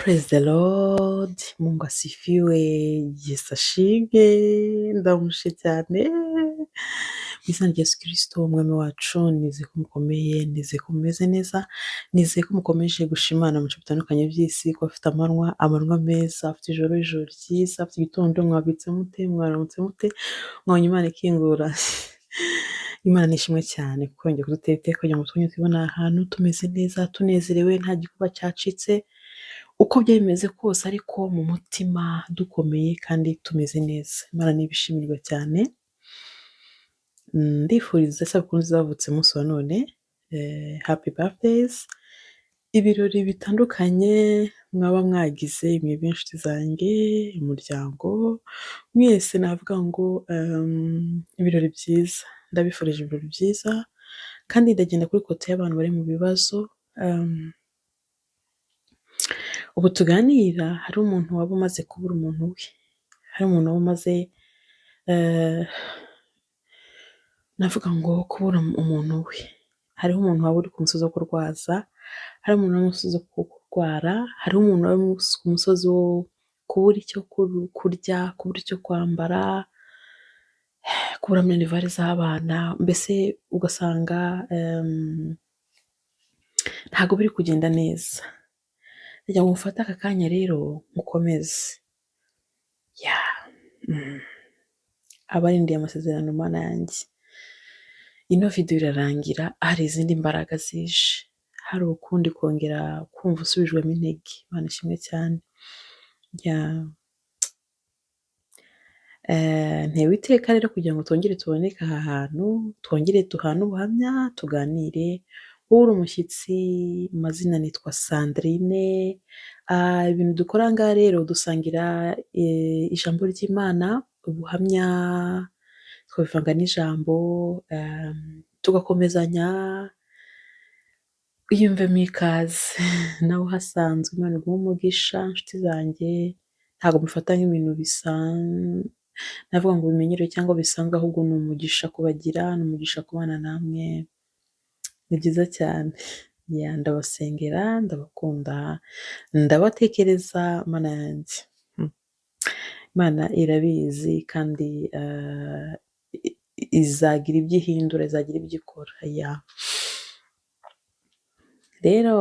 Praise the Lord, Mungu asifiwe, Yesu ashimwe, ndamushimye cyane, mu izina rya Yesu Kristo umwami wacu, nizeye ko mukomeye, nizeye ko mumeze neza, nizeye ko mukomeje gushima Imana mu bice bitandukanye by'isi, ko afite amanywa, amanywa meza, afite ijoro, ijoro ryiza, afite igitondo, mwabyutse mute, mwaramutse mute, mwabonye Imana ikingura. Imana ni ishimwe cyane kuko yongeye kudutera iteka kugira ngo twongere twibone ahantu tumeze neza, tunezerewe, nta gikuba cyacitse, uko byari bimeze kose ariko mu mutima dukomeye kandi tumeze neza. Imana ni ibishimirwa cyane. Ndifuriza isabukuru nziza abavutse umunsi wa none, happy birthdays, ibirori bitandukanye mwaba mwagize mwebwe inshuti zanjye, umuryango, mwese navuga ngo ibirori byiza, ndabifurije ibirori byiza kandi ndagenda kuri côté y'abantu bari mu bibazo, ubu tuganira hari umuntu waba umaze kubura umuntu we, hari umuntu waba umaze navuga ngo kubura umuntu we, hariho umuntu waba uri ku musozi wo kurwaza, hari umuntu uri ku musozi wo kurwara, hariho umuntu waba uri ku musozi wo kubura icyo kurya, kubura icyo kwambara, kubura minerval z'abana, mbese ugasanga ntabwo biri kugenda neza. Ndagira ngo mufate aka kanya rero mukomeze. Abarindiye amasezerano Mana yanjye, ino video irarangira hari izindi mbaraga zije, hari ukundi kongera kumva usubijwemo intege, Imana ishimwe cyane. Ntewe iteka rero kugira ngo twongere tuboneke aha hantu, twongere duhane ubuhamya, tuganire, wowe uri umushyitsi, amazina nitwa Sandrine, ibintu dukora aha ngaha rero dusangira ijambo ry'Imana, ubuhamya, tukabivanga n'ijambo, tugakomezanya, iyumvemo ikaze, nawe uhasanzwe Imana iguhe umugisha nshuti zanjye, ntabwo mbifata nk'ibintu navuga ngo bimenyerewe cyangwa bisanzwe, ahubwo ni umugisha kubagira, ni umugisha kubana namwe, ni byiza cyane. Ndabasengera, ndabakunda, ndabatekereza Mana yanjye. Imana irabizi kandi izagira ibyo ihindura, izagira ibyo ikora. Rero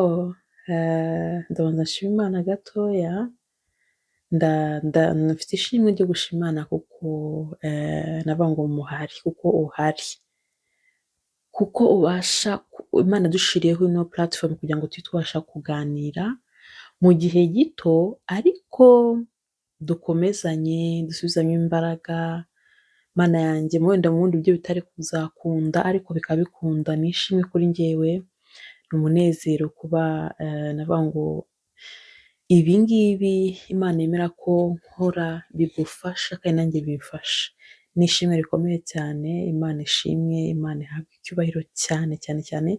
ndabanza nshima Imana gatoya, mfite ishimwe ryo gushima Imana kuko navuga ngo muhari, kuko uhari, kuko ubasha, Imana yadushiriyeho ino platform kugira ngo tujye tubasha kuganira mu gihe gito ariko dukomezanye, dusubizanye imbaraga, Mana yanjye wenda mu bundi buryo bitari kuzakunda ariko bikaba bikunda, ni ishimwe kuri njyewe, ni umunezero kuba navuga ngo ibi ngibi Imana yemera ko nkora bigufasha kandi nanjye bimfasha. Ni ishimwe rikomeye cyane, Imana ishimwe, Imana ihabwe icyubahiro cyane cyane cyane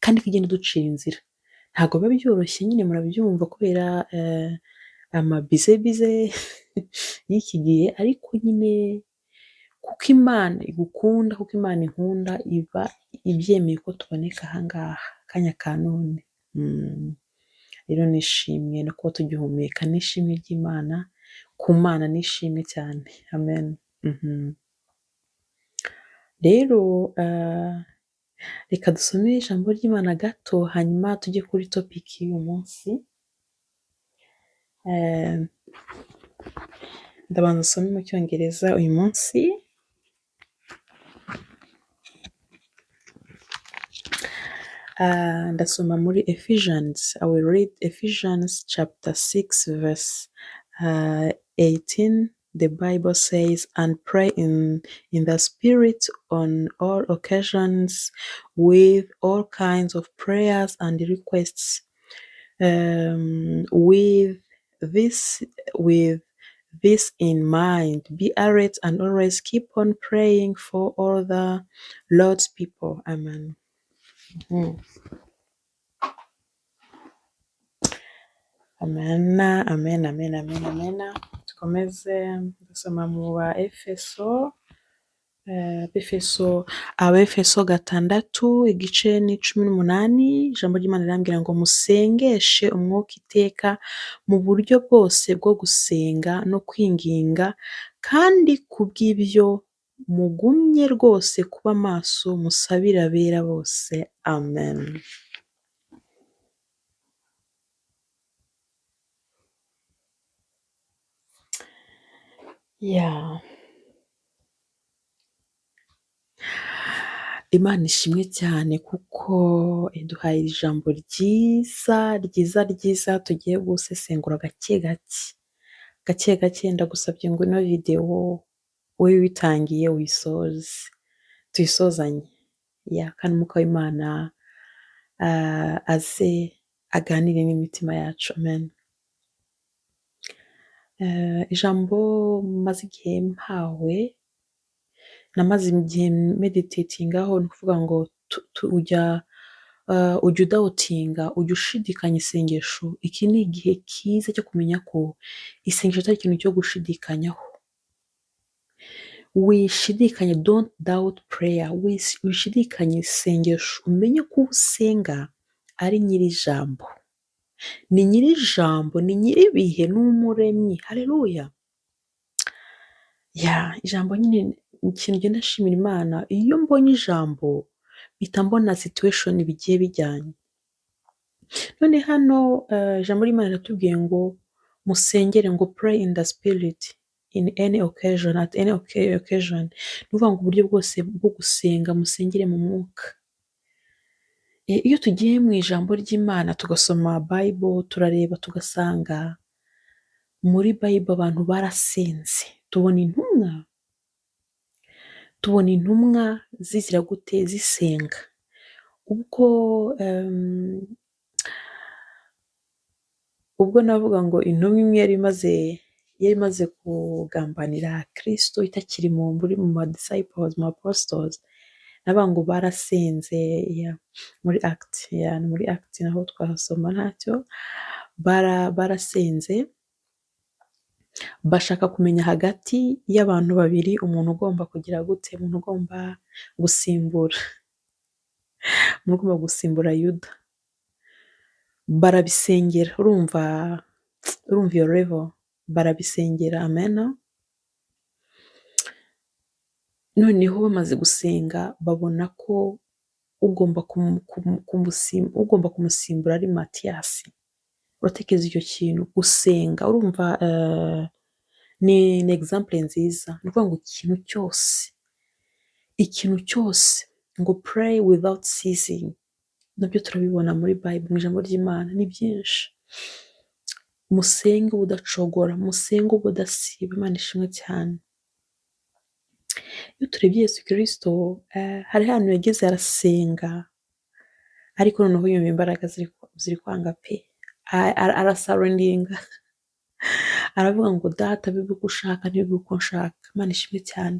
kandi ko igenda iducira inzira. Ntabwo biba byoroshye nyine murabyumva kubera amabize bize y'iki gihe, ariko nyine kuko Imana igukunda, kuko Imana inkunda, iba ibyemeye ko tuboneka aha ngaha akanya ka none. Rero ni ishimwe no kuba tugihumeka, ni ishimwe ry'Imana, ku Mana ni ishimwe cyane. Amen. Rero reka dusome ijambo ry'Imana gato, hanyuma tujye kuri topic y'uyu munsi. Ndabanza nsome mu Cyongereza uyu munsi. Ndasoma muri Ephesians, I will read Ephesians chapter 6 verse 18. The Bible says, and pray in the Spirit on all occasions with all kinds of prayers and requests. With this in mind, be alert and always keep on praying for all the Lord's people. Amen. Amen, amen, amen, amen, amen. Dukomeze gusoma mu ba Efeso, Abefeso 6 igice ni 18, ijambo ry'Imana rirambwira ngo musengeshe umwuka iteka mu buryo bwose bwo gusenga no kwinginga, kandi kubw'ibyo mugumye rwose kuba maso musabire abera bose. Amen. Yeah. Imana ishimwe cyane kuko iduhaye ijambo ryiza ryiza ryiza tugiye gusesengura gake gake. Gake gake ndagusabye ngo ino video wowe witangiye uyisoze, tuyisozanye. Yeah, kandi Umwuka w'Imana aze aganire n'imitima yacu. Amen. Ijambo maze igihe mpawe, namaze igihe meditatingaho, ni ukuvuga ngo ujya udoubtinga, ujya ushidikanya isengesho. Iki ni igihe cyiza cyo kumenya ko isengesho atari ikintu cyo gushidikanyaho. Wishidikanye, don't doubt prayer, wishidikanye isengesho, umenye ko usenga ari nyir'ijambo. Ni nyir'ijambo, ni nyir'ibihe, ni umuremyi. Haleluya. Yeah, ijambo nyine ikintu ngenda nshimira Imana, iyo mbonye ijambo mpita mbona situation bigiye bijyanye. None hano ijambo ry'Imana riratubwiye ngo musengere, ngo pray in the spirit in any occasion, at any occasion. Ni ukuvuga ngo uburyo bwose bwo gusenga musengere mu mwuka. Iyo tugiye mu ijambo ry'Imana tugasoma Bible, turareba tugasanga muri Bible abantu barasenze. Tubona intumwa zizira gute? Zisenga. Ubwo navuga ngo intumwa imwe yari imaze kugambanira Kristo, itakiri mu ma disciples, mu apostles, navuga ngo barasenze. Yeah, muri Act, yeah, ni muri Act naho twahasoma ntacyo. Barasenze bashaka kumenya hagati y'abantu babiri umuntu ugomba kugira gute, umuntu ugomba gusimbura Yuda. Barabisengera. Urumva iyo level, barabisengera. Amen. Noneho bamaze gusenga babona ko ugomba kumusimbura ari Matiyasi. Uratekereza icyo kintu, gusenga, urumva ni example nziza. Ni ukuvuga ngo ikintu cyose ngo pray without ceasing, nabyo turabibona muri Bible, mu ijambo ry'Imana ni byinshi. Musenge ubudacogora, musenge ubudasiba. Imana ishimwe cyane. Iyo turebye Yesu Kristo, hari ahantu yageze arasenga, ariko noneho yumva imbaraga ziri kwanga pe, arasurrenderinga, aravuga ngo: "Data, bibe uko ushaka, ntibibe uko nshaka." Imana ishimwe cyane.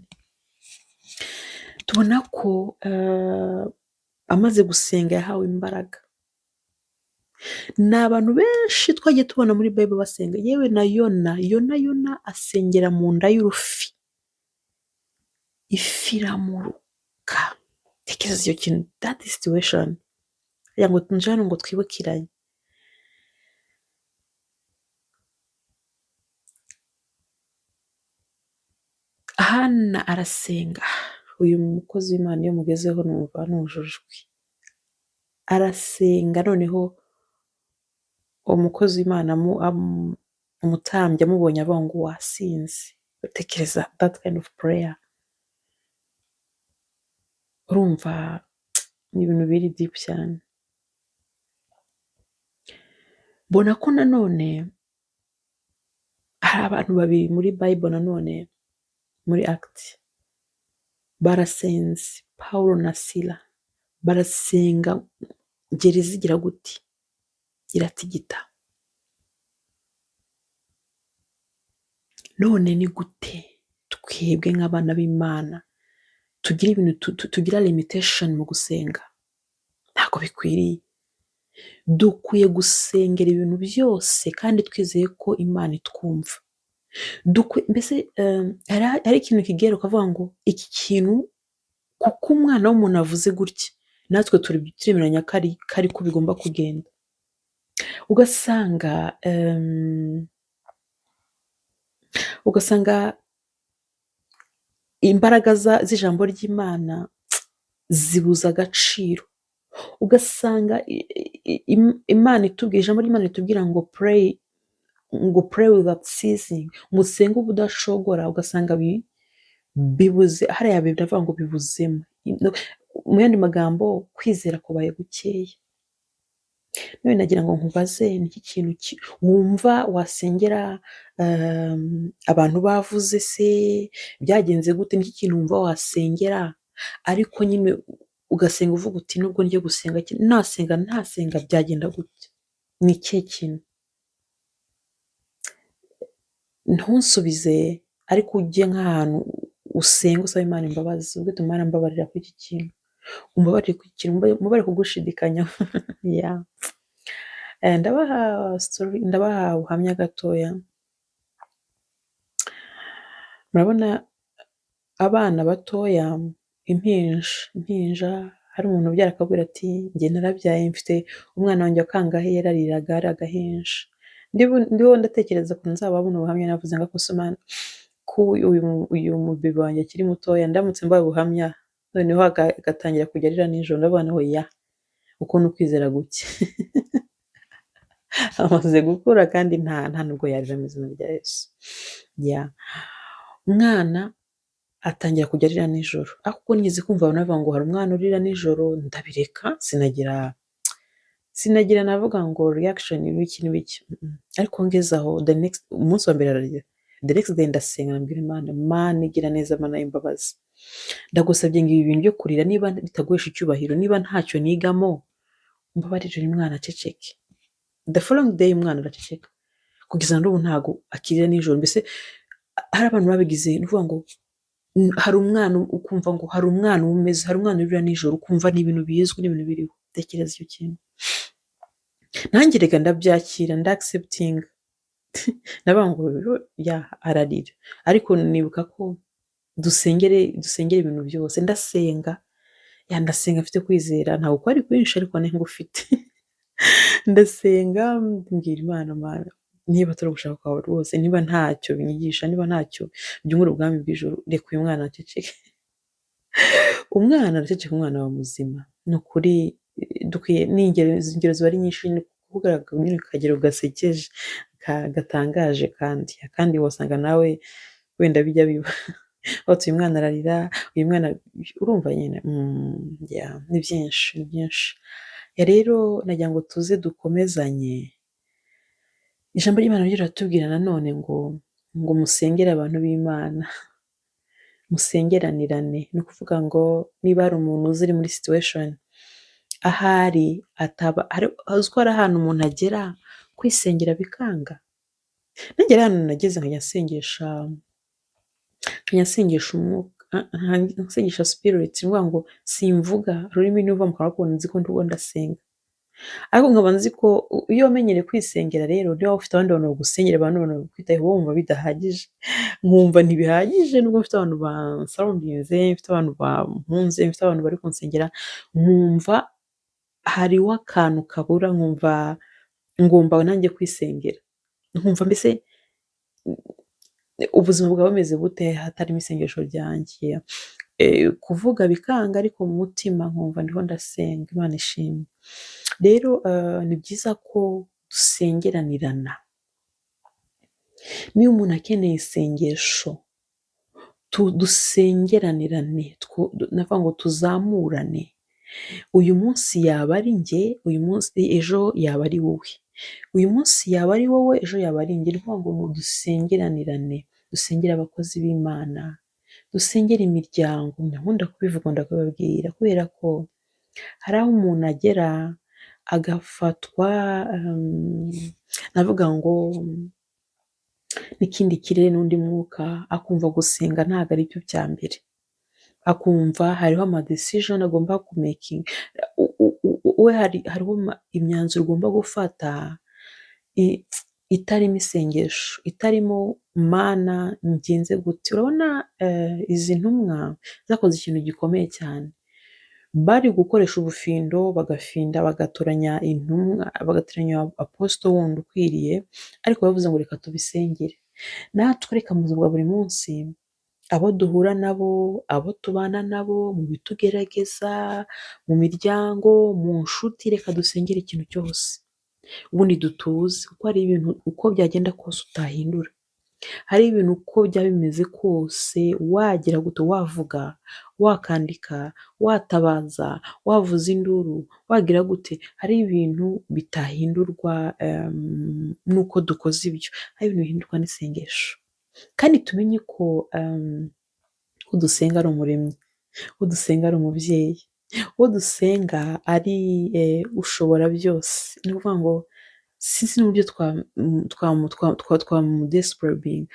Tubona ko amaze gusenga yahawe imbaraga. Ni abantu benshi twagiye tubona muri Bible basenga, yewe na Yona. Yona asengera mu nda y'urufi, ifi iramuruka. Tekereza icyo kintu, that situation. Kugira ngo nje hano ngo twibukiranye. Hana arasenga. Uyu mukozi w'Imana iyo mugezeho numva nujujwe. Arasenga, noneho umukozi w'Imana, umutambyi amubonye avuga ngo wasinze. Tekereza that kind of prayer. Urumva ni ibintu biri deep cyane. Mbona ko nanone hari abantu babiri muri Bible, nanone muri Act, barasenze, Pawulo na Sila barasenga, gereza igira gute? Iratigita. None ni gute twebwe nk'abana b'Imana tugira ibintu tugira limitation mu gusenga? Ntabwo bikwiriye. Dukwiye gusengera ibintu byose kandi twizeye ko Imana itwumva. Mbese hari ikintu kigera ukavuga ngo iki kintu kuko umwana w'umuntu avuze gutya, natwe turemeranya ko ariko bigomba kugenda. Ugasanga imbaraga z'ijambo ry'Imana zibuze agaciro. Ugasanga Imana itubwira, ijambo ry'Imana ritubwira ngo pray, ngo pray without ceasing, musenge ubudacogora, ugasanga bibuze hariya, biravuga ngo bibuzemo. Mu yandi magambo, kwizera kubaye gukeya. None nagira ngo nkubaze, ni iki kintu wumva wasengera abantu bavuze se byagenze gute? Ni iki kintu wumva wasengera, ariko nyine ugasenga uvuga uti: "Nubwo ngiye gusenga, nasenga ntasenga byagenda gute?" Ni ikihe kintu? Ntunsubize, ariko ujye nk'ahantu usenga, usaba Imana imbabazi, uvuge uti: "Mana, mbabarira kuri iki kintu, umbabarire kuri iki kintu, umbabarire kugushidikanyaho." Yeah. Ndabaha story, ndabaha ubuhamya gatoya. Murabona abana batoya, impinja, hari umuntu ubyara akabwira ati: "Njye narabyaye, mfite umwana wanjye wa kangahe, yarariraga ari agahinja." Ndiho ndatekereza ukuntu nzaba buno buhamya, navuze ngo: "Ariko se Mana, ko uyu mubebe wanjye akiri mutoya, ndamutse mbaye ubuhamya noneho agatangira kujya arira nijoro?" Ndavuga nti: "Oya, uko ni ukwizera guke." Amaze gukura kandi nta nubwo yarira, mu izina rya Yesu. Yeah. Umwana atangira kujya arira nijoro, ariko kuko nigeze kumva abantu bavuga ngo hari umwana urira nijoro, ndabireka, sinagira navuga ngo reaction ibiki n'ibiki. Ariko ngeze aho, the next, umunsi wa mbere ararira, the next day ndasenga, nabwira Imana: "Mana igira neza, Mana y'imbabazi, ndagusabye ngo ibi bintu byo kurira, niba bitaguhesha icyubahiro, niba ntacyo nigamo, umbabarire uyu mwana aceceke." The following day umwana araceceka, kugeza n'ubu ntago akirira nijoro. Mbese hari abantu babigize, ni ukuvuga ngo hari umwana ukumva ngo hari umwana umeze, hari umwana urira nijoro, ukumva ni ibintu bizwi n'ibintu biriho. Tekereza icyo kintu. Nanjye reka ndabyakira, nda-acceptinga, ndavuga ngo ya ararira, ariko nibuka ko dusengere ibintu byose. Ndasenga, yeah, ndasenga mfite kwizera, ntabwo kwari kwinshi ariko nari ngufite. Ndasenga, mbwira Imana: "Mana, niba atari ugushaka kwawe rwose, niba ntacyo binyigisha, niba ntacyo byungura ubwami bw'ijuru, reka uyu mwana aceceke." Umwana araceceka, umwana aba muzima. Ni ukuri dukwiye, ni ingero, izi ngero ziba ari nyinshi, ni kuvuga nyine akagero gasekeje, gatangaje, kandi wasanga nawe wenda bijya biba bati: "Uyu mwana ararira, uyu mwana", urumva nyine, yeah, ni byinshi, ni byinshi. Yeah, rero nagira ngo tuze dukomezanye. Ijambo ry'Imana ryo riratubwira nanone ngo musengere abantu b'Imana, musengeranirane. Ni ukuvuga ngo niba hari umuntu uzi uri muri situation ahari ataba uzi ko hari ahantu umuntu agera kwisengera bikanga. Nanjye hari ahantu nageze nkajya nsengesha umwuka, nsengesha spirit. Ni ukuvuga ngo simvuga, ururimi niruva mu kanwa ariko nzi ko ndimo ndasenga. Ariko nkaba nzi ko iyo wamenyereye kwisengera rero, niba ufite abandi bantu bagusengera, abandi bantu bakwitayeho, wowe wumva bidahagije. Nkumva ntibihagije nubwo mfite abantu bansurroundinze, mfite abantu bankunze, mfite abantu bari kunsengera, nkumva hariho akantu kabura, nkumva ngomba nanjye kwisengera. Nkumva mbese ubuzima bwaba bumeze bute hatarimo isengesho ryanjye? Kuvuga bikanga, ariko mu mutima nkumva ndiho ndasenga. Imana ishimwe. Rero ni byiza ko dusengeranirana. Niba umuntu akeneye isengesho, dusengeranirane, navuga ngo tuzamurane. Uyu munsi yaba ari njye, uyu munsi, ejo yaba ari wowe. Uyu munsi yaba ari wowe, ejo yaba ari njye. Ni ukuvuga ngo dusengeranirane, dusengere abakozi b'Imana, dusengere imiryango. Nkunda kubivuga, ndakubabwira, kubera ko hari aho umuntu agera agafatwa, navuga ngo n'ikindi kirere n'undi mwuka, akumva gusenga ntabwo ari byo bya mbere. Akumva hariho ama decision agomba kumakinga, we hariho imyanzuro ugomba gufata itarimo isengesho, itarimo Mana, ngenze gute? Urabona, izi ntumwa zakoze ikintu gikomeye cyane. Bari gukoresha ubufindo, bagafinda, bagatoranya intumwa, bagatoranya apostle wundi ukwiriye, ariko bavuze ngo reka tubisengere. Natwe reka mu buzima bwa buri munsi, abo duhura nabo, abo tubana nabo, mu bitugerageza, mu miryango, mu nshuti, reka dusengere ikintu cyose, ubundi dutuze, kuko hari ibintu uko byagenda kose utahindura. Hari ibintu uko byaba bimeze kose, wagira gute, wavuga, wakandika, watabaza, wavuza induru, wagira gute, hari ibintu bitahindurwa n'uko dukoze ibyo. Hari ibintu bihindurwa n'isengesho. Kandi tumenye ko uwo dusenga ari Umuremyi, uwo dusenga ari umubyeyi, uwo dusenga ari ushobora byose. Ni ukuvuga ngo sinzi n'uburyo twamudescribinga.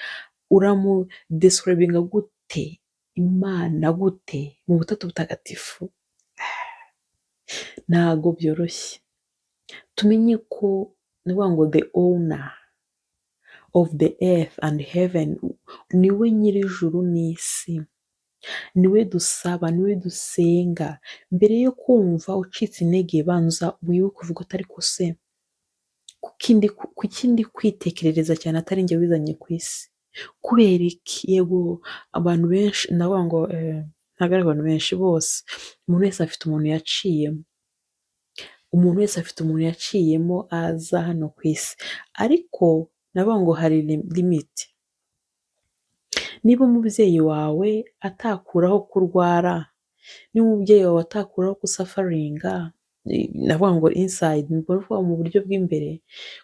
Uramudescribinga gute Imana, gute mu Butatu Butagatifu? Ntago byoroshye. Tumenye ko, ni ukuvuga ngo the owner of the earth and heaven, niwe nyir'ijuru n'isi, niwe dusaba, niwe dusenga. Mbere yo kumva ucitse intege, banza wibuke uvuge uti: "Ariko se kuki ndi kwitekerereza cyane atari njye wizanye ku isi? Kubera iki?" Yego, abantu benshi, ndavuga ngo ntabwo ari abantu benshi bose, umuntu wese afite umuntu yaciyemo. Umuntu wese afite umuntu yaciyemo aza hano ku isi, ariko ndavuga ngo hari limite. Niba umubyeyi wawe atakuraho kurwara, niba umubyeyi wawe atakuraho gusufferinga, ndavuga ngo inside, ni ukuvuga mu buryo bw'imbere,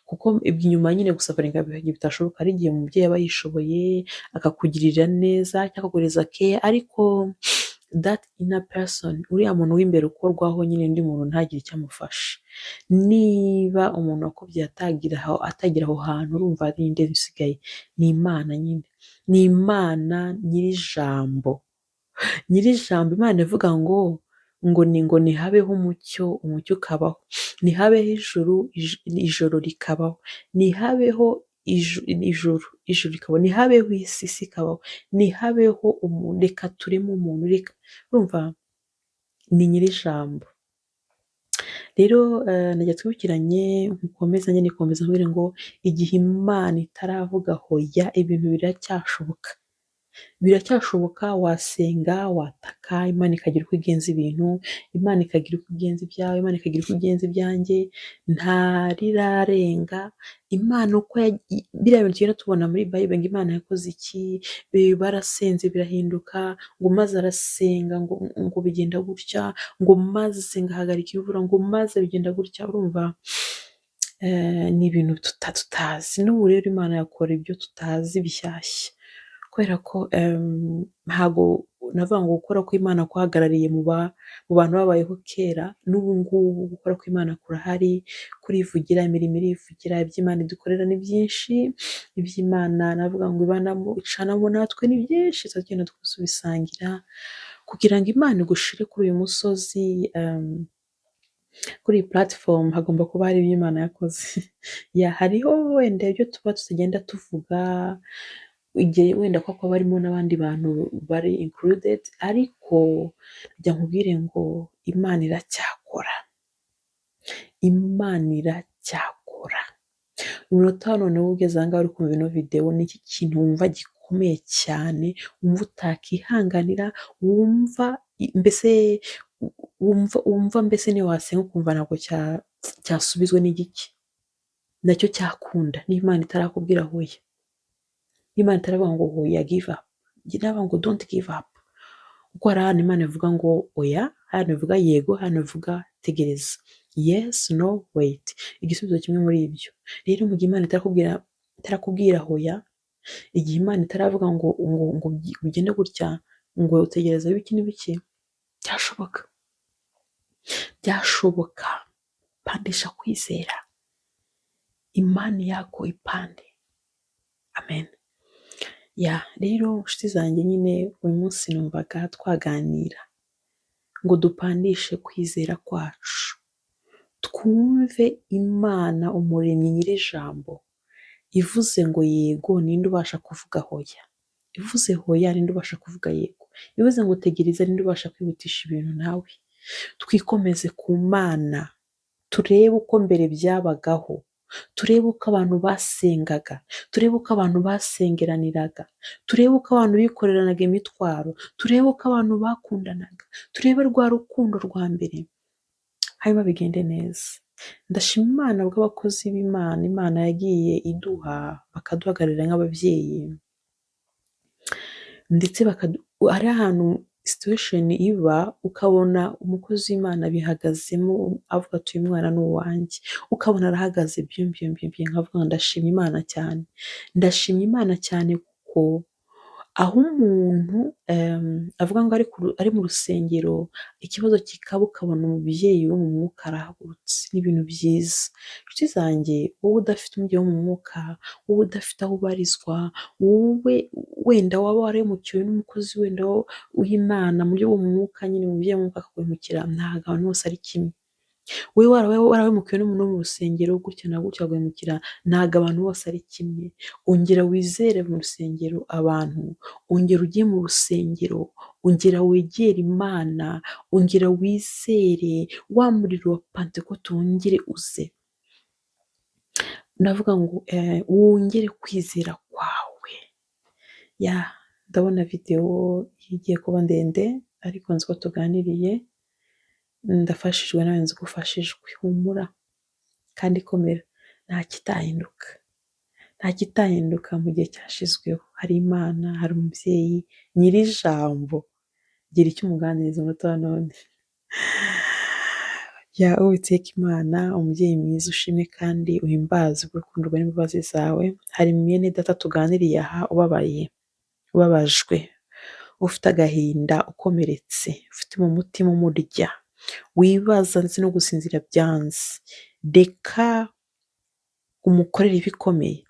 kuko inyuma nyine gusufferinga bitashoboka. Hari igihe umubyeyi aba yishoboye akakugirira neza cyangwa akaguhereza care, ariko that inner person, uriya muntu w'imbere ukorwaho nyine undi muntu ntagire icyo amufasha. Niba umuntu wakubyaye atagira aho hantu, urumva ari nde usigaye? Ni Imana nyine, ni Imana nyir'ijambo, nyir'ijambo. Imana ivuga ngo nihabeho umucyo, umucyo ukabaho, nihabeho ijuru, ijoro rikabaho, nihabeho ijuru, ijuru rikabaho, nihabeho isi, isi ikabaho, nihabeho umuntu, reka tureme umuntu, reka, urumva ni nyir'ijambo. Rero najya twibukiranye, nkomeza nyine nikomeza nkubwire ngo igihe Imana itaravuga hoya, ibintu biracyashoboka. Biracyashoboka, wasenga, wataka, Imana ikagira uko igenza ibintu, Imana ikagira uko igenza ibyawe, Imana ikagira uko igenza ibyanjye, ntarirarenga. Imana uko biriya bintu tugenda tubona muri Bible ngo Imana yakoze iki, barasenze birahinduka, ngo maze arasenga ngo bigenda gutya, ngo maze ngahagarika imvura, ngo maze bigenda gutya, urumva ni ibintu tutazi. N'ubu rero Imana yakora ibyo tutazi bishyashya, kubera ko ntago navuga ngo gukora kw'Imana kwahagarariye mu bantu babayeho kera, n'ubu ngubu gukora kw'Imana kurahari, kurivugira, imirimo irivugira, ibyo Imana idukorera ni byinshi, iby'Imana navuga ngo ibanamo icanamo natwe ni byinshi, tugenda tubisangira, kugira ngo Imana igushire kuri uyu musozi, kuri iyi platform, hagomba kuba hari ibyo Imana yakoze. Yeah, hariho wenda ibyo tuba tutagenda tuvuga, igihe wenda ko haba harimo n'abandi bantu bari included, ariko njya nkubwire ngo Imana iracyakora, Imana iracyakora. Umunota wa none ugeze aha ngaha uri kumva ino videwo, ni iki kintu wumva gikomeye cyane, wumva utakihanganira, wumva mbese wumva mbese niyo wasenga ukumva ntabwo cyasubizwa n'igiki? Nacyo cyakunda niba Imana itarakubwira hoya, niba Imana itaravuga ngo hoya, give up. Njye navuga ngo don't give up, kuko hari ahantu Imana ivuga ngo oya, hari ahantu ivuga yego, hari ahantu ivuga tegereza, yes, no, wait, igisubizo kimwe muri ibyo. Rero mu gihe Imana itarakubwira hoya, igihe Imana itaravuga ngo ugende gutya, ngo utegereza ibiki n'ibiki, byashoboka, byashoboka. Pandisha kwizera, imani yako ipande. Amen. Yeah, rero nshuti zanjye nyine, uyu munsi numvaga twaganira ngo dupandishe kwizera kwacu, twumve Imana Umuremyi nyir'ijambo. Ivuze ngo yego, ninde ubasha kuvuga hoya? Ivuze hoya, ninde ubasha kuvuga yego? Ivuze ngo tegereza, ninde ubasha kwihutisha ibintu? Nawe twikomeze ku Mana, turebe uko mbere byabagaho, turebe uko abantu basengaga, turebe uko abantu basengeraniraga, turebe uko abantu bikoreranaga imitwaro, turebe uko abantu bakundanaga, turebe rwa rukundo rwa mbere, hanyuma bigende neza. Ndashima Imana bw'abakozi b'Imana Imana yagiye iduha, bakaduhagararira nk'ababyeyi, ndetse hari ahantu situation iba ukabona umukozi w'Imana abihagazemo avuga ati uyu mwana ni uwanjye, ukabona arahagaze bien bien bien bien, nkavuga ngo ndashima Imana cyane, ndashimye Imana cyane, kuko aho umuntu avuga ngo ari mu rusengero, ikibazo kikaba, ukabona umubyeyi wo mu mwuka arahagurutse, ni ibintu byiza. Nshuti zanjye, wowe udafite umubyeyi wo mu mwuka, wowe udafite aho ubarizwa, wowe wenda waba warahemukiwe n'umukozi wenda w'Imana mu buryo bwo mu mwuka nyine, umubyeyi wo mu mwuka akaguhemukira, ntabwo abantu bose ari kimwe. Wowe warahemukiwe n'umuntu wo mu rusengero gutya na gutya akaguhemukira, ntabwo abantu bose ari kimwe. Ongera wizere mu rusengero abantu, ongera ujye mu rusengero, ongera wegere Imana, ongera wizere wa muriro wa Pantekote wongere uze. Ndavuga ngo wongere kwizera kwawe. Ya, ndabona videwo igiye kuba ndende, ariko nzi ko tuganiriye, ndafashijwe, nawe nzi ko ufashijwe. Humura kandi komera, nta kitahinduka, nta kitahinduka mu gihe cyashizweho. Hari Imana, hari umubyeyi nyir'ijambo, gira icyo umuganiriza umunota wa none. Ya Uwiteka Imana, umubyeyi mwiza, ushimwe kandi uhimbazwe urukundo rwawe n'imbabazi zawe. Hari mwene data tuganiriye aha ubabaye, ubabajwe, ufite agahinda, ukomeretse, ufite mu mutima umurya, wibaza ndetse no gusinzira byanze. Reka umukorere ibikomeye,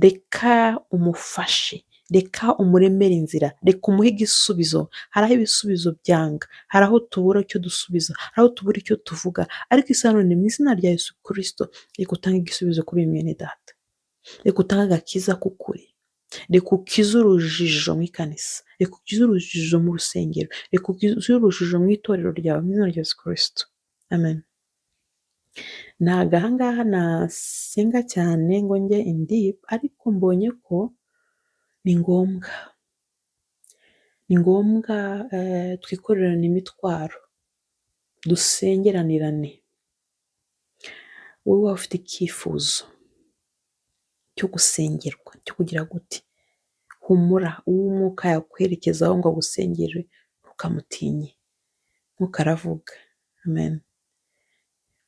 reka umufashe, reka umuremere inzira, reka umuhe igisubizo. Hari aho ibisubizo byanga, hari aho tubura icyo dusubiza, hari aho tubura icyo tuvuga, ariko isaha none, mu izina rya Yesu Kirisito, reka utange igisubizo kuri uyu mwene data, reka utange agakiza k'ukuri, reka ukize urujijo mu ikanisa, reka ukize urujijo mu rusengero, reka ukize urujijo mu itorero ryawe, mu izina rya Yesu Kirisito, amen. Ntabwo aha ngaha nasenga cyane ngo njye in deep, ariko mbonye ko ni ngombwa, ni ngombwa twikorerane imitwaro, dusengeranirane. Wowe waba ufite icyifuzo cyo gusengerwa, cyo kugira gute, humura, uwo umwuka yakwerekezaho ngo agusengere ntukamutinye. Mwuka aravuga, amen.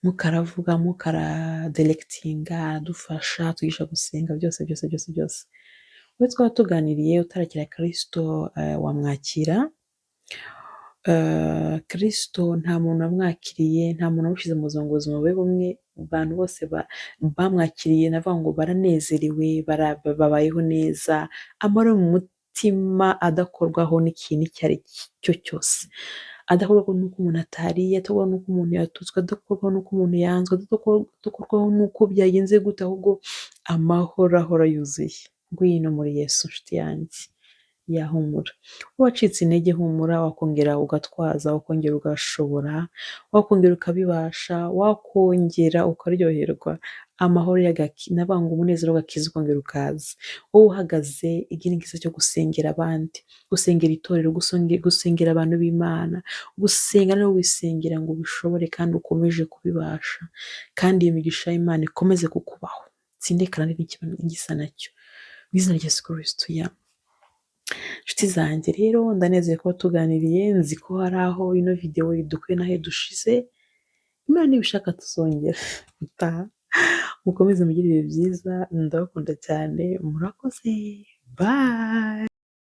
Mwuka aravuga, Mwuka aradirectinga, aradufasha, atwigisha gusenga, byose byose byose byose. Wowe twaba tuganiriye utarakira Kirisito, wamwakira. Kirisito nta muntu wamwakiriye, nta muntu wamushyize mu buzima ngo ubuzima bube bumwe. Abantu bose bamwakiriye, navuga ngo baranezerewe, babayeho neza, amahoro mu mutima adakorwaho n'ikintu icyo ari cyo cyose, adakorwaho n'uko umuntu atariye, adakorwaho n'uko umuntu yatutswe, adakorwaho n'uko umuntu yanzwe, adakorwaho n'uko byagenze gute, ahubwo amahoro ahora yuzuye. Ngwino muri Yesu nshuti yanjye, yahumura. Uwacitse intege, humura, wakongera ugatwaza, wakongera ugashobora, wakongera ukabibasha, wakongera ukaryoherwa. Amahoro navuga ngo umunezero w'agakiza ukongera ukaza. Wowe uhagaze, igira igihe cyo gusengera abandi, gusengera itorero, gusengera abantu b'Imana, gusenga nawe wisengera ngo ubishobore kandi ukomeje kubibasha, kandi iyo migisha y'Imana ikomeze kukubaho. Tsinde kandi n'igisa nacyo, mu izina rya Yesu Kristo. Ya, nshuti zanjye rero, ndanezerewe kuba tuganiriye, nzi ko hari aho ino videwo idukuye n'aho idushize. Imana nibishaka tuzongera gutaha. Mukomeze mugire ibihe byiza, ndabakunda cyane, murakoze, bye.